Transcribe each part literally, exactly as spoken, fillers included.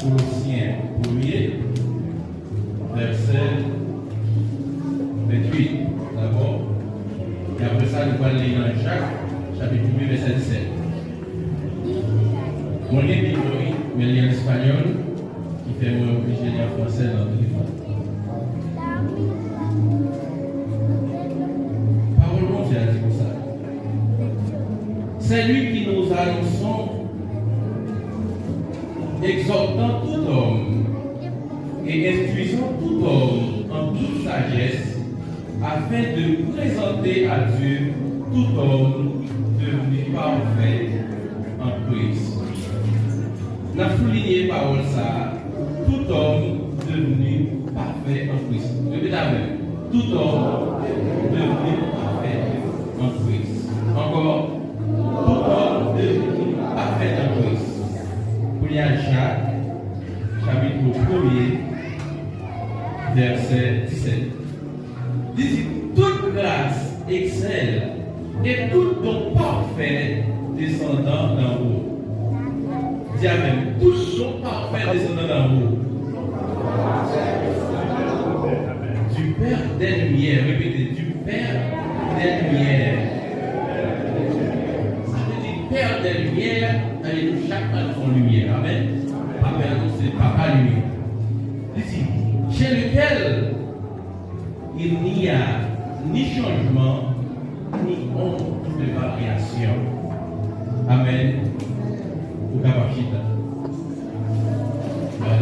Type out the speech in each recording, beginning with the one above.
Kolosyen premye, vèsè venntuit, dabò. E apre sa, nou pral li nan Jak, chapit premye, vèsè disèt. Mwen gen Bib mwen, wi, men li an espanyòl, ki fè mwen oblije li an fransè nan telefòn. Pawòl Bondye a di konsa. C'est lui qui nous annonçons, exhortant tout homme et instruisant tout homme en toute sagesse, afin de présenter à Dieu tout homme devenu parfait en Christ. N ap soulinye pawòl sa a, tout homme devenu parfait en Christ. Repete avè m. Tout homme devenu parfait en Christ. Ankò, tout homme devenu parfait en Christ. Kounye a, Jak, chapit premye, vèsè disèt. Li di, toute grâce excelle et tout don parfait descendant d'en haut. Di avè m, tout don parfait descendant d'en haut. Du Père des Lumières, répétez, du Père des Lumières. Sa vle di Père des Lumières, sa vle di nou chak pral fè yon limyè. Amèn. Papa nou se Papa limyè. Li di, chez lequel il n'y a ni changement, ni ombre de variation. Amèn. Ou kapab chita. Glwa a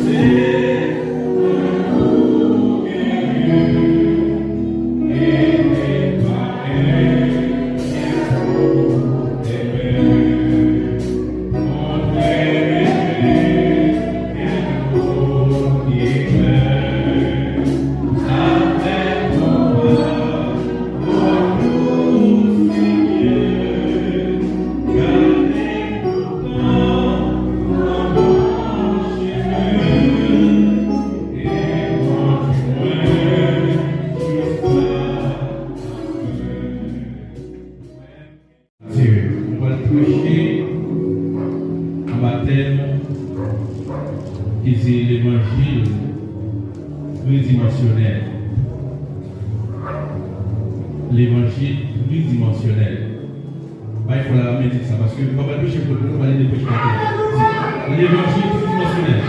Dye. Dye, nou pral preche anba tèm ki se levanjil tridimansyonèl. Levanjil tridimansyonèl. Bay fò la, men di sa, paske m pa pral preche pou nou, nou pral ede preche maten. Levanjil tridimansyonèl.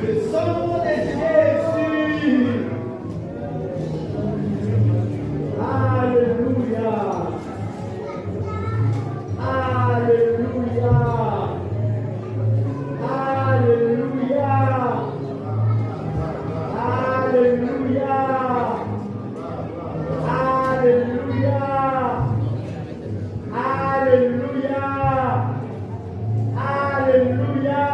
Le sang de Jésus. Alléluia. Alléluia. Alléluia. Alléluia. Alléluia. Alléluia. Alléluia. Alléluia.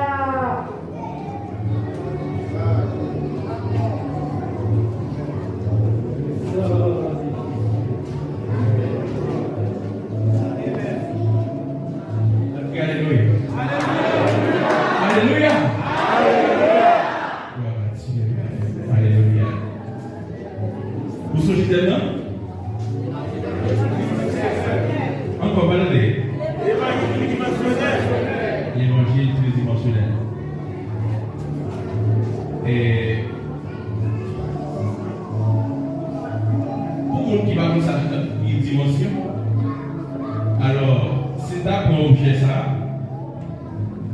Alléluia. Glwa a Dye. Alléluia. Ou sonje tèm nan? Ankò, pa tande. Levanjil tridimansyonèl. E pou moun ki pa konn sa ki dimansyon, alò, si n ta pran objè sa a,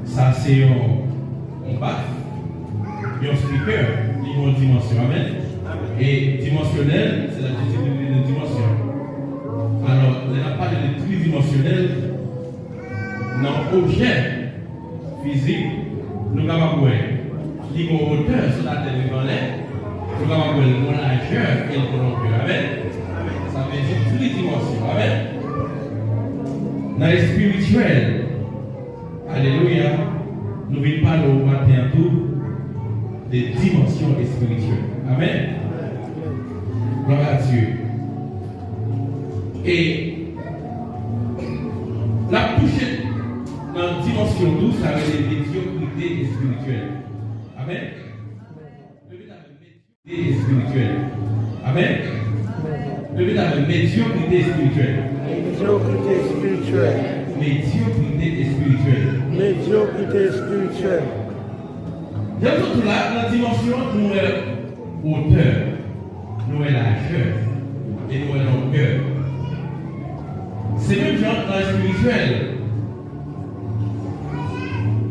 sa se yon, yon baf, yon speaker, li gen yon dimansyon. Amèn. E dimansyonèl, se la Jezi ki vin de dimansyon. Alò, lè n ap pale de tridimansyonèl, nan objè fizik, nou kapab wè li gon wotè sou latè, li anlè, nou kapab wè l gon lajè e l gon longè. Amèn. Sa vle di tridimansyon. Amèn. Nan espirityèl, alelouya, nou vin pale w maten an tou de dimansyon espirityèl. Amèn. Glwa a Dye. E n ap touche nan dimansyon tou, sa rele medyokrite espirityèl. Amèn. Medyokrite espirityèl. Amèn. Repete avè m, medyokrite espirityèl. Medyokrite espirityèl. Medyokrite espirityèl. Medyokrite espirityèl. Jan m sot di w la, nan dimansyon an, nou wè wotè, nou wè lajè, e nou wè longè. Se menm jan nan espirityèl.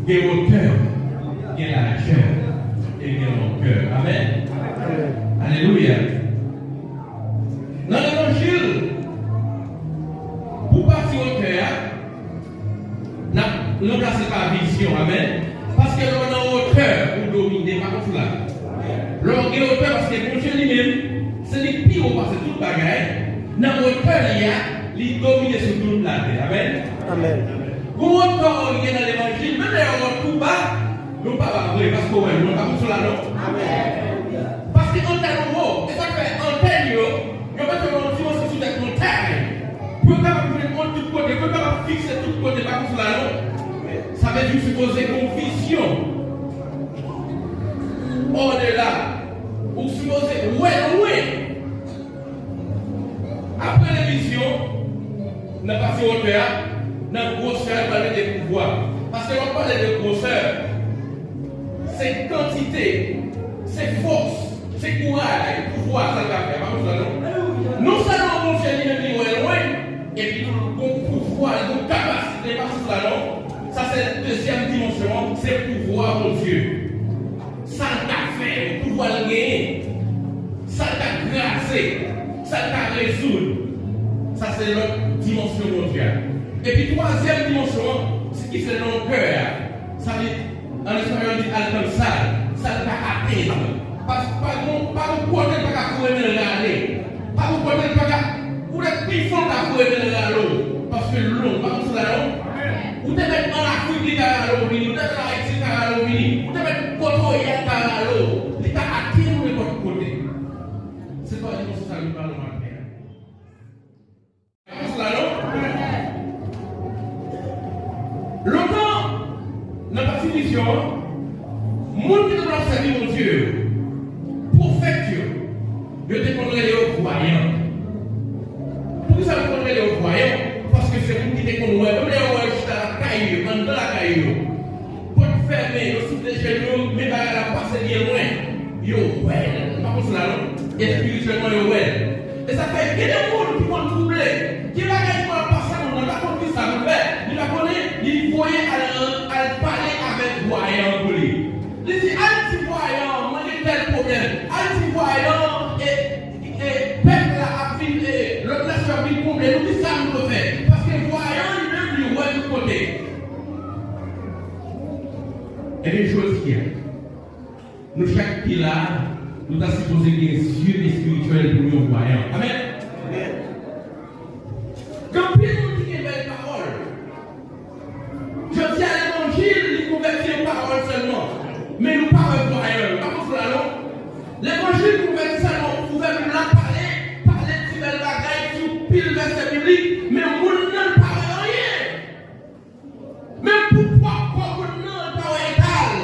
Gen wotè, gen lajè, e gen longè. Amèn. Amèn. Alelouya. Nan levanjil, pou pati wotè a, n ap ranplase pa vizyon. Amèn. Paske lè w nan wotè, ou domine, pa konn sou la. Lè w gen wotè, paske Bondye li menm, se li ki pi wo pase tout bagay, nan wotè li a, li domine sou tout latè. Amèn. Amèn. Gon wotè w gen nan levanjil, menm lè w wè w tou ba, nou pa ba vre, paske w wè l, nou pa konn sou la, non? Amèn. Paske antèn ou wo, e sa k fè antèn yo, yo mete yo nan yon dimansyon sou tèt montay. Pou yo kapab jwenn wòt tout kote, pou yo kapab fikse tout kote, pa konn sou la, non? Sa vle di w sipoze gen yon vizyon. Odela, ou sipoze wè lwen. Apre revizyon, nan pati wotè a, nan gwosè a, nou pral mete pouvwa. Paske lè w ap pale de gwosè, se kantite, se fòs, se kouraj, pouvwa, sa l ka fè. Pa konn sa, non? Non sèlman Bondye li menm li wè lwen, epi tou l gon pouvwa, l gon kapasite, pa konn sa, non? Sa se dezyèm dimansyon an, se pouvwa Bondye. Sa l ka fè, pouvwa l genyen, sa l ka kraze, sa l ka rezoud, sa se lòt dimansyon Bondye a. Epi twazyèm dimansyon an, se ki se longè a. Sa vle, an espayòl di alcanzar, sa l ka atenn. Pa, pa gon, pa gon kote l pa ka foure men l rale. Pa gon kote l pa ka, ou lè pi fon l ka foure men l rale w, paske l long, pa konn sou la non. Ou te mèt an Afrik, li ka rale w vini. Ou te mèt an Ayiti, li ka rale w vini. Ou te mèt kote w ye a, li ka rale w. Li ka atenn ou nenpòt kote. Se pa yon sa nou pale maten an. Sa non? Lontan, nan pati vizyon an, moun ki te konn ap sèvi Bondye yo, pwofèt yo, yo te konn rele yo vwayan. Poukisa yo te konn rele yo vwayan? Paske se moun ki te konn wè, menm lè yo wè yo chita lakay yo, anndan lakay yo. Pòt fèmen, yo soute je yo, men bagay la pase byen lwen. Yo wè l. Pa konn sou la non. Espirityèlman, yo wè l. E sa fè, gen de moun ki konn twouble. Gen bagay ki konn ap pase moun nan, pa konn kisa pou l fè. Li pa konnen, li voye al, al pale avèk vwayan an pou li. Li di, al di vwayan an, mwen gen tèl pwoblèm. Al di vwayan an, e, e, pèp la ap vin, e, lòt nasyon ap vin konble nou, kisa nou dwe fè? Paske vwayan an li menm, li wè tout kote. Ebyen, jodi a, nou chak ki la, nou ta sipoze gen zye espirityèl pou nou vwayan. Amèn. Gen anpil moun ki gen bèl pawòl. Jodi a, levanjil, li konvèti an pawòl sèlman. Men nou pa wè vwayan yo. Pa konn sou la non. Levanjil konvèti sèlman, ouvè Bib la, pale, pale ti bèl bagay, di yon pil vèsè biblik, men moun nan pa wè anyen. Menm pou pwòp kò moun nan, li pa wè eta l.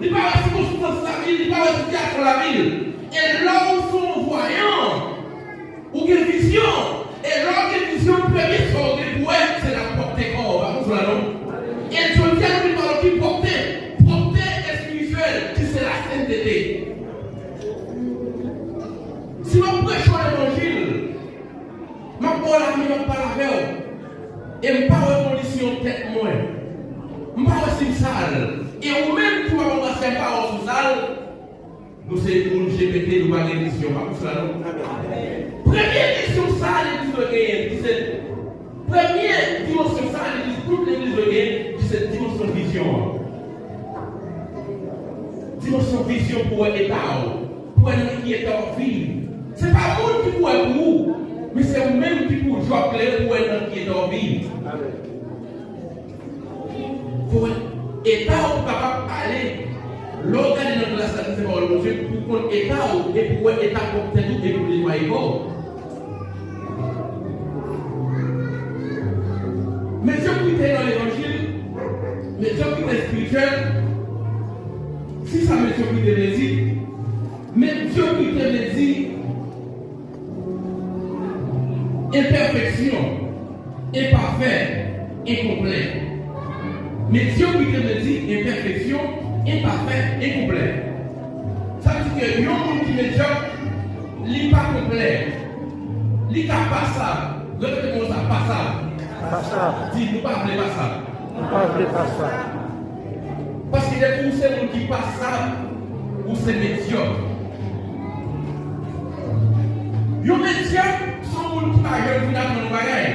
Li pa wè sikonstans lavi l, li pa wè sitiyasyon lavi l. E lè w se yon vwayan, ou gen vizyon. E lè w gen vizyon, premye sa w gen pou wè, se la pwòpte kò w. Pa konn sou la non. E jodi a, nou vin pale w ki pwòpte? Pwòpte espirityèl, ki se lasentete. Si w ap preche w levanjil, m ap ba w lamen, m ap pale avè w. E m pa wè kondisyon tèt mwen. M pa wè si m sal. E ou menm tou, papa Masyal, m pa wè w si w sal. Nou se moun Repete, nou pa gen vizyon, pa konsa non. Premye vizyon sa legliz dwe genyen, ki se, premye dimansyon sa legliz, tout legliz dwe genyen, ki se dimansyon vizyon an. Dimansyon vizyon pou wè eta w, pou wè nan ki eta w ap viv. Se pa moun ki pou wè pou ou, men se ou menm ki pou w jwe klere pou wè nan ki eta w ap viv. Pou wè eta w pou kapab ale. Lè w gade nan glas la, ki se pawòl Bondye, pou w konn eta w, e pou w wè eta pwòp tèt ou, e pou w netwaye kò w. Medyokrite nan levanjil, medyokrite espirityèl, si sa medyokrite vle di, medyokrite vle di enpèfeksyon, enpafè, enkonplè. Medyokrite vle di enpèfeksyon, enpafè, enkonplè. Sa vle di ke yon moun ki medyòk, li pa konplè. Li ka pasab. Repete mo sa, pasab. Pasab. Di, nou pa vle pasab. Nou pa vle pasab. Paske depi ou se moun ki pasab, ou se medyòk. Yon medyòk, se yon moun ki pa janm fin aprann yon bagay.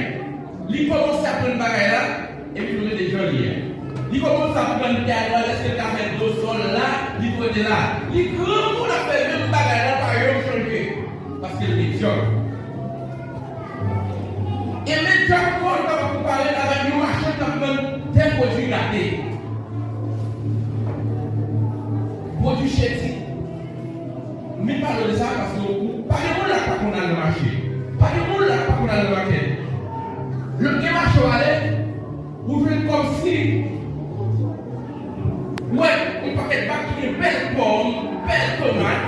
Li kòmanse aprann bagay la, epi l rete jan l ye a. Li kòmanse aprann pyano a, lèske l ka fè do sòl la, li tou rete la. Li granmoun ap fè menm bagay la, l pa janm chanje. Paske l medyòk. E medyòk ankò, nou kapab konpare l avèk yon machann k ap vann de pwodui gate. Pwodui cheti. M vin pale w de sa paske ou, pa gen moun la k pa konn al nan mache. Pa gen moun la k pa konn al nan makèt. Lè w gen mache w ale, ou jwenn kòmsi, ou wè yon pakèt bak ki gen bèl pòm, bèl tomat,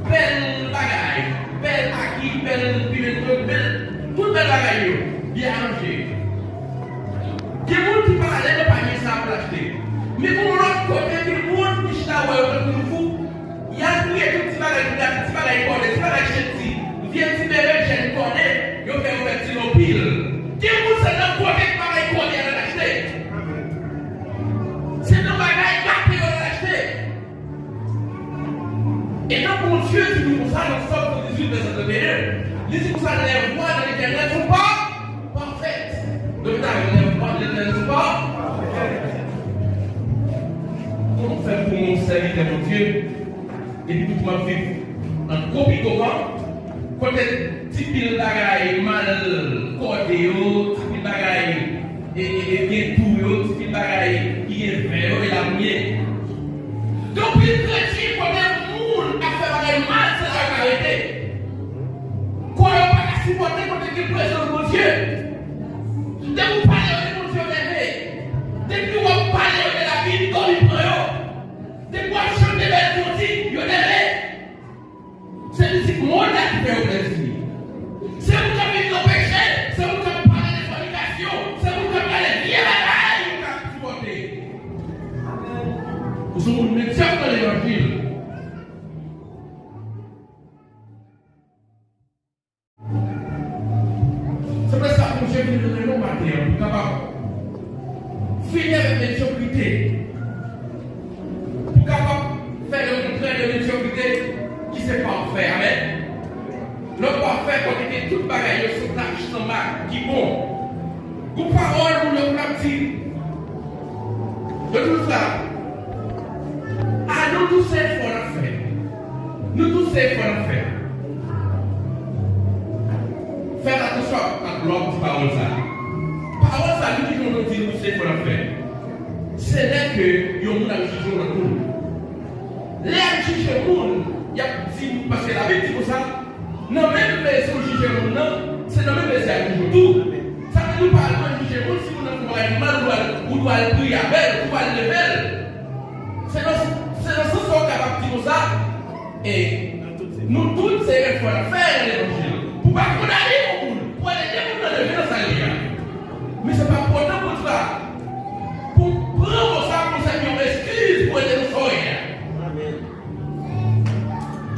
bèl bagay, bèl aki, bèl pimenton, bèl, tout bèl bagay yo, byen ranje. Gen moun ki pa ale nan panye sa pou l achte. Men gen yon lòt kote, gen moun ki chita wè yo tankou yon fou, y al touye tout ti bagay ki gate, ti bagay kòde, ti bagay cheti, vye ti berejèn kòde, yo fè yo fè ti lonpil. Gen moun se nan kote ki bagay kòde y al achte. Se nan bagay gate yo al achte. E nan Bondye di nou konsa, nan Sòm san dizuit, vèsè trannteyen, li di konsa, les voies de l'Éternel sont pas parfaites. Repete avè m, les voies de l'Éternel sont pas parfaites. Kòman fè pou yon sèvitè Bondye, epi tout m ap viv nan gwo pikokan, kote ti pil bagay mal kòde yo, ti pil bagay e, e, e gen tou yo, ti pil bagay ki gen vè yo, e la m ye. Gen anpil kretyen kote moun ap fè bagay mal, se la yo ka rete. Kò yo pa ka sipòte kote gen prezans Bondye. Depi w pale yo de Bondye, yo nève. Depi w ap pale yo de Labib, dòmi pran yo. Depi w ap chante bèl kantik, yo nève. Se mizik monn nan ki fè yo plèzi. Se moun k ap viv nan peche, se moun k ap pale de fònikasyon, se moun k ap gade vye bagay yo ka sipòte. Ou se yon moun medyòk nan levanjil. Se pou sa Bondye vin rele nou maten an pou kapab fini avèk medyokrite. Pou kapab fè le kontrè de medyokrite ki se pafè. Amèn. Lè w pafè, kote ke tout bagay yo san tach, san mak, ki bon. Gon pawòl moun yo konn ap di. Yo toujou sa. A nou tout se efò n ap fè. Nou tout se efò n ap fè. Fè atansyon ak lè w ap di pawòl sa. Pawòl sa, nou ki jan nou di nou tout se efò n ap fè. Se lè ke yon moun ap jije w nan kou. Lè y ap jije moun, y ap di, paske Labib di konsa, nan menm mezi w jije moun nan, se nan menm mezi y ap jije w tou. Sa vle di ou pa al pran jije moun, si moun nan fè yon bagay mal, ou dwe al, ou dwe al priye avè l, ou dwe al leve l. Se nan, se nan sans sa w kapab di konsa, e nou tout se efò n ap fè nan levanjil. Pou pa kondane yon moun, pou al ede moun nan leve nan sa l ye a. Men se pa pwoblèm Bondye la. Pou pran mo sa pou sèvi yon eskiz pou ede nou sa w ye a.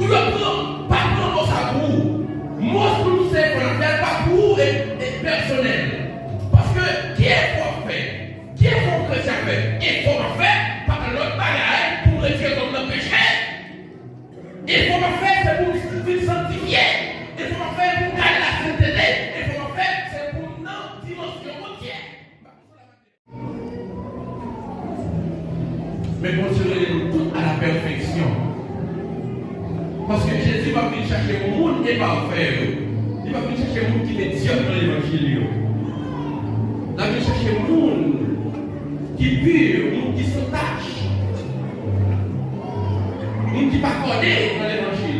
Ou dwe pran, pa pran mo sa pou ou. Mo pou nou se fò n ap fè l pa pou ou e, e pèsonèl. Paske ki efò w ap fè? Ki efò yon kretyen ap fè? Efò m ap fè pa lòt bagay pou m retire kò m nan peche. Efò m ap fè Se pou m vin sanktifye. E fò m fè l pou m gade lasentete. E fò m fè l, se pou m nan dimansyon Bondye. Men Bondye rele nou tout a la pèfeksyon. Paske Jezi p ap vin chache moun enpafè yo. Li p ap vin chache moun ki medyòk nan levanjil yo. L ap vin chache moun ki pi, moun ki san tach, moun ki pa kòde nan levanjil.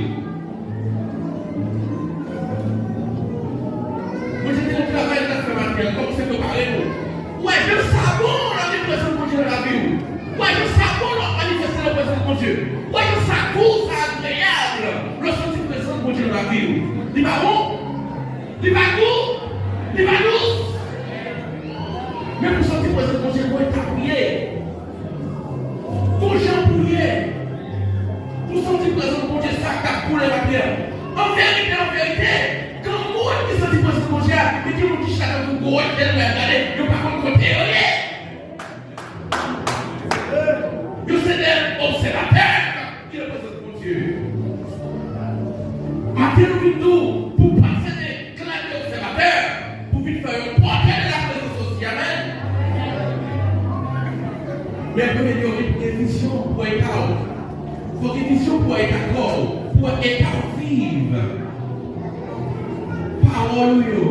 Bondye gen yon travay l ap fè maten an, kòm se prepare nou. Ou wè jan sa bon lè w gen prezans Bondye nan lavi w. Ou wè jan sa bon lè w ap manifeste nan prezans Bondye. Ou wè jan sa gou, sa agreyab lè w santi prezans Bondye nan lavi w. Li pa bon? Li pa gou? Li pa dous? Men pou w santi prezans Bondye, gon eta pou w ye. Gon jan pou w ye. Pou w santi prezans Bondye, sa k ap boule maten an. An verite, an verite, gen moun ki santi prezans Bondye a, men gen moun ki chita tankou gwo wòch, lè yo gade, yo pa konn kote yo ye. Yo se de obsèvatè ki nan prezans Bondye. Maten nou vin tou pou pase de klas de obsèvatè pou vin fè yon pòtè de la prezans osi. Amèn. Men premye yo vin gen vizyon pou eta w. Fò gen vizyon pou eta kò w, pou eta w viv. Pawòl ou yo.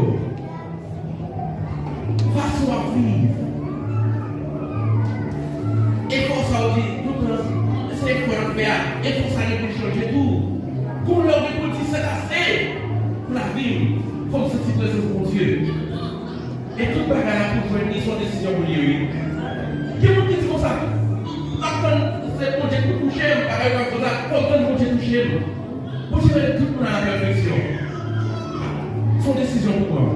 Fason w ap viv. Efò sa w di, nou pran, se efò n ap fè a, efò sa gen pou l chanje tou. Gon lè w gen pou w di, se ase pou lavi m, fò m santi prezans Bondye. E tout bagay la pou jwenn li, se yon desizyon pou li ye, wi. Gen moun ki di konsa, m ap tann se Bondye pou touche m, bagay yo konsa, fò m tann Bondye touche m. Bondye rele tout moun a la pèfeksyon. Se yon desizyon pou pran.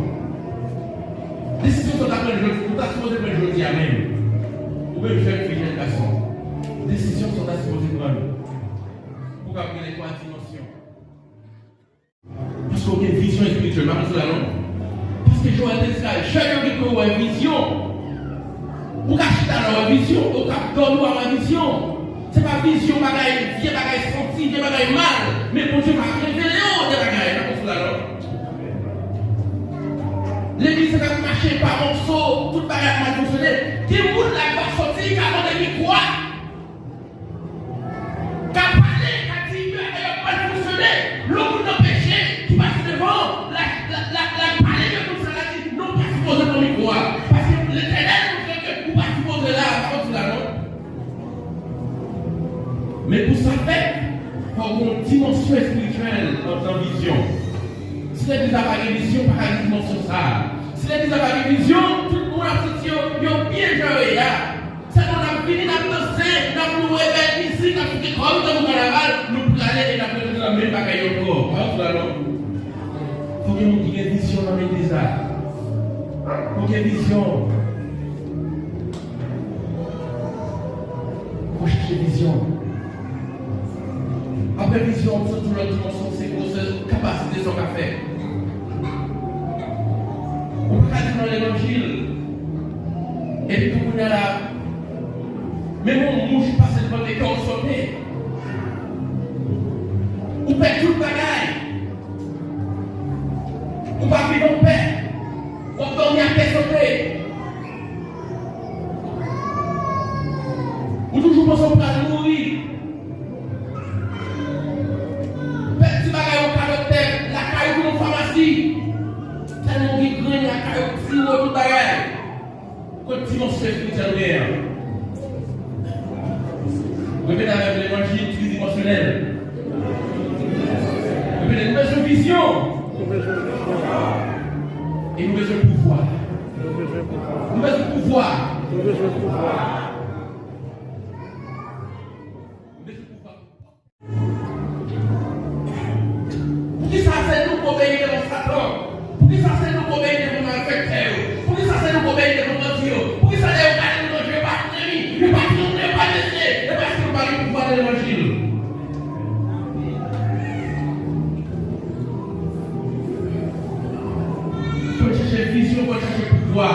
Desizyon sa w ta pran jodi, ou ta sipoze pran jodi a menm. Ou menm jèn fi, jèn gason. Desizyon sa w ta sipoze pran. Pou w ka gen lè twa dimansyon. Paske w gen vizyon espirityèl, pa konn sou la non. Paske Joël te di sa, jèn yo gen pou yo wè vizyon. Ou ka chita la wè vizyon, ou ka dòmi w a wè vizyon. Se pa vizyon bagay, vye bagay santi, vye bagay mal. Men Bondye va revele w de bagay, pa konn sou la non. Legliz la ap mache pa mòso, tout bagay ap mal fonksyone. Gen moun la ki va soti, ki va mande mikwo a. Ka pale, ka di, yo, yo mal fonksyone. Lè yon moun nan peche, ki pase devan, la, la, la, la pale de moun sa, la di, non, ou pa sipoze pran mikwo a. Paske Letènèl montre ke ou pa sipoze la, pa konn sou la non. Men pou sa fèt, fò w gen yon dimansyon espirityèl antan vizyon. Si legliz la pa gen vizyon, pa ka gen dimansyon sa a. Si legliz la pa gen vizyon, tout moun ap santi yo, yo byen jan yo ye a. Sèlman n ap vini, n ap danse, n ap louwe bèl mizik, n ap foute kò nou tankou kanaval, nou prale e n ap retounen nan menm bagay yo ankò. Pa konn sou la non. Fò gen moun ki gen vizyon nan legliz la. Fò gen vizyon. Fò chèche vizyon. Apre vizyon, ou soti lòt dimansyon, se gwosè kapasite sa w ka fè. Ou pa ka di nan levanjil. Epi tou kounye a la, menm yon mouch pase devan, kè w sote. Ou pèdi tout bagay. Ou pa viv anpè. W ap dòmi a kè sote. Ou toujou panse w pral mouri. Pèdi bagay ou pa doktè, lakay ou vin yon famasi. Tèlman ou gen grenn lakay ou, siwo, tout bagay. Kot dimansyon espirityèl ou genyen an? Repete avè m, levanjil tridimansyonèl. Repete, nou bezwen vizyon. E nou bezwen pouvwa. Nou bezwen pouvwa. Nou bezwen pouvwa. Poukisa se nou k obeyi devan Satan? Poukisa se nou k obeyi devan malfektè yo? Poukisa se nou k obeyi devan bandi yo? Poukisa lè yo gade nou nan je, yo pa fè nou, yo pa fè nou, yo pa deside? E paske nou pa gen pouvwa de levanjil. Fò n chèche vizyon, fò n chèche pouvwa.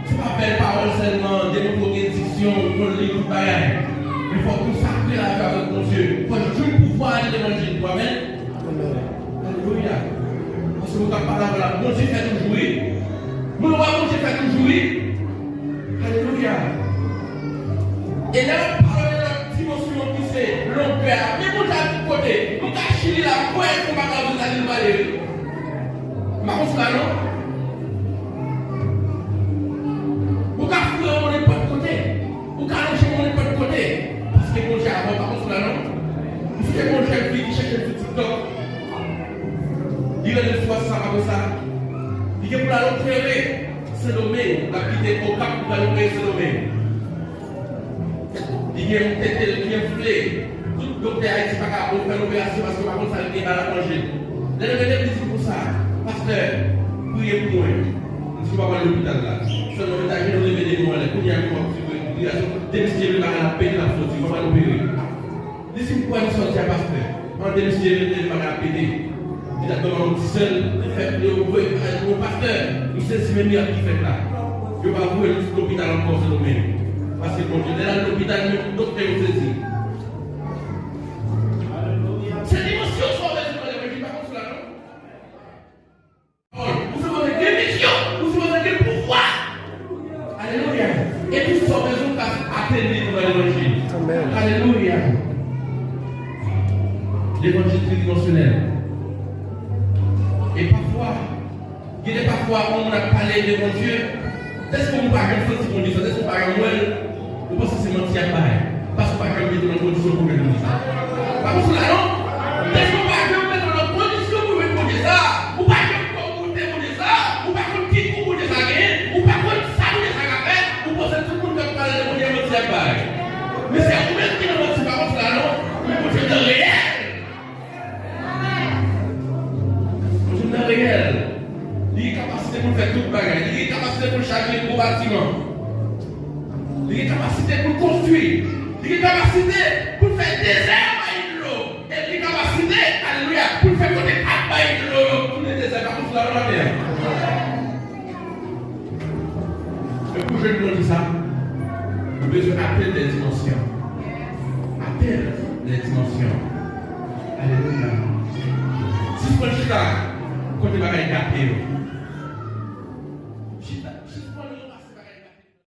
Se pa bèl pawòl sèlman, demontre w gen diksyon, ou konn li tout bagay. Men fò w konsakre lavi w avèk Bondye. Fò w jwenn pouvwa. Pale levanjil pou amèn. Alelouya. Paske ou ka pale avè la. Bondye fè toujou wi. Moun wa Bondye fè toujou wi. Alelouya. E lè w ap pale de lòt dimansyon ki se longè a, men Bondye a tout kote. Ou ka chili la, kwè pou pa ka vin sa li pale wi. M pa konn sou la non. Ou ka foure yon nenpòt kote. Ou ka lonje yon nenpòt kote. Paske Bondye avè w, pa konn sou la non. Ou sonje Bondye vini chèche l sou TikTok. Li rele l sou WhatsApp apre sa. Li gen pou l al opere Sendomeng. L ap kite Okap pou l al opere Sendomeng. Li gen yon tete l ki anfle. Tout doktè Ayiti pa ka fè l operasyon paske yo pa konn sa l gen nan manje. Lè l rele m, li di m konsa, pastè, priye pou mwen. M di, w pa pral lopital la. Sèlman mete jenou w, leve de nou anlè. Kounye a, m ap di, priye, priye, de mesye vle bagay la pete, l ap soti, w pa pral opere. Li di m, kwè m sòti a pastè. Mande misye rete, li pa ka pede. Li t ap ban m yon ti sèl, li fè, yo voye, yo, pastè, m sezi men mirak ki fèt la. Yo pa voye l lopital ankò, Sendomeng. Paske Bondye, lè l al lopital, menm doktè yo sezi. Se dimansyon sa w bezwen nan levanjil, pa konn sou la non. Ou sipoze gen misyon, ou sipoze gen pouvwa. Alelouya. E tout sa w bezwen w ka atenn li nan levanjil. Amèn. Alelouya. Levanjil tridimansyonèl. E pafwa, gen de pafwa, yon moun ap pale de Bondye, dèske ou pa janm santi Bondye sa, dèske ou pa janm wè l, ou panse se manti y ap bay. Paske ou pa janm mete w nan kondisyon pou jwenn Bondye sa. Pa konn sou la non. Dèske ou pa janm mete w nan kondisyon pou jwenn Bondye sa. Ou pa janm goute Bondye sa. Ou pa konn ki gou Bondye sa genyen. Ou pa konn sa Bondye sa ka fè. Ou panse tout moun k ap pale de Bondye manti y ap bay. Men se ou menm ki nan manti, pa konn sou la non. Men Bondye nan reyèl. Bondye nan reyèl. Li gen kapasite pou l fè tout bagay. Li gen kapasite pou l chavire gwo batiman. Li gen kapasite pou l konstwi. Li gen kapasite pou l fè dezè a bay dlo. E li gen kapasite, alelouya, pou l fè kote k ap bay dlo yo tounen dezè. Pa konn sou la non maten an. Men pou jwenn Bondye sa, nou bezwen atenn lè dimansyon. Atenn lè dimansyon. Alelouya. Sispann chita kote bagay gate yo.